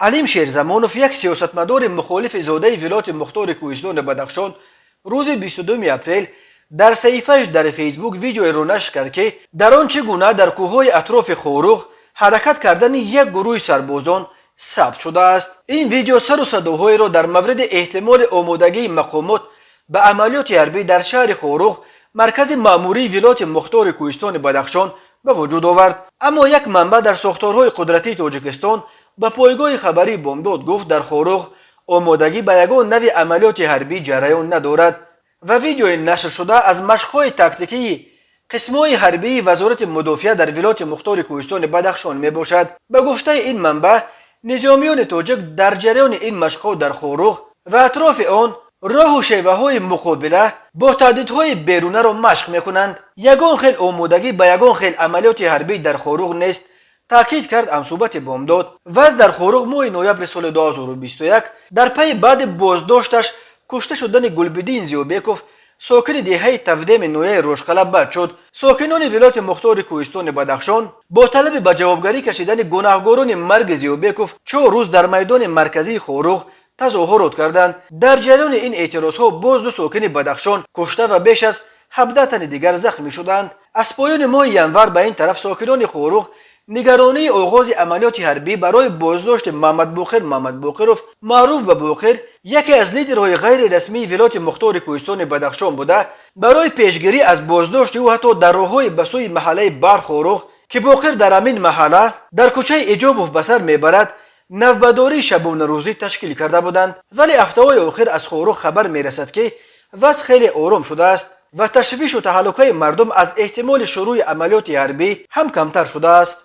Алим Шерзамонов, як сиёсатмадори мухолифи зодаи Вилояти Мухтори Кӯҳистони Бадахшон, рӯзи 22 апрел дар саҳифааш дар Фейсбук видеоеро нашр кард, ки дар он чӣ гуна дар кӯҳҳои атрофи Хоруғ ҳаракат кардани як гурӯҳи сарбозон сабт шудааст. Ин видео сару садоҳоеро дар мавриди эҳтимоли омодагии мақомот ба амалиёти ҳарбӣ дар шаҳри Хоруғ, маркази маъмурии Вилояти Мухтори Кӯҳистони Бадахшон, ба вуҷуд овард. Аммо як манбаъ дар сохторҳои қудратии Тоҷикистон ба пойгоҳи хабарии Бомдод гуфт, дар Хоруғ омодагӣ ба ягон нави амалиёти ҳарбӣ ҷараён надорад ва видеои нашршуда аз машқҳои тактикии қисмҳои ҳарбии Вазорати мудофиа дар Вилояти Мухтори Кӯҳистони Бадахшон мебошад. Ба гуфтаи ин манбаъ, низомиёни тоҷик дар ҷараёни ин машқҳо дар Хоруғ ва атрофи он роҳу шеваҳои муқобила бо таҳдидҳои берунаро машқ мекунанд. Ягон хел омодагӣ ба ягон хел амалиёти ҳарбӣ дар Хоруғ нест, таъкид кард ҳамсӯҳбати Бомдод. Вазъ дар Хоруғ моҳи ноябри соли 2021 дар пайи баъди боздошташ кушта шудани Гулбиддин Зиёбеков, сокини деҳаи Тавдеми ноҳияи Рошқала, бад шуд. Сокинони Вилояти Мухтори Кӯҳистони Бадахшон бо талаби ба ҷавобгарӣ кашидани гунаҳгорони марги Зиёбеков 4 рӯз дар майдони марказии Хоруғ тазоҳурот карданд. Дар ҷараёни ин эътирозҳо боз ду сокини Бадахшон кушта ва беш аз 17 тани дигар захмӣ шуданд. Аз поёни моҳи январ ба ин тараф сокинони Хоруғ нигаронии оғози амалиёти ҳарбӣ барои боздошти Муҳаммадбоқир Муҳаммадбоқиров, маъруф ба Боқир, яке аз лидерҳои ғайрирасмии Вилояти Мухтори Кӯҳистони Бадахшон буда, барои пешгирӣ аз боздошти ӯ ҳатто дар роҳҳои ба сӯи маҳаллаи Бархоруғ, ки Боқир дар ҳамин маҳалла дар кӯчаи Иҷобов ба сар мебарад, навбадории шабонарӯзӣ ташкил карда буданд. Вале ҳафтаҳои охир аз Хоруғ хабар мерасад, ки вазъ хеле ором шудааст ва ташвишу таҳаллукаи мардум аз эҳтимоли шурӯъи амалиёти ҳарбӣ ҳам камтар шудааст.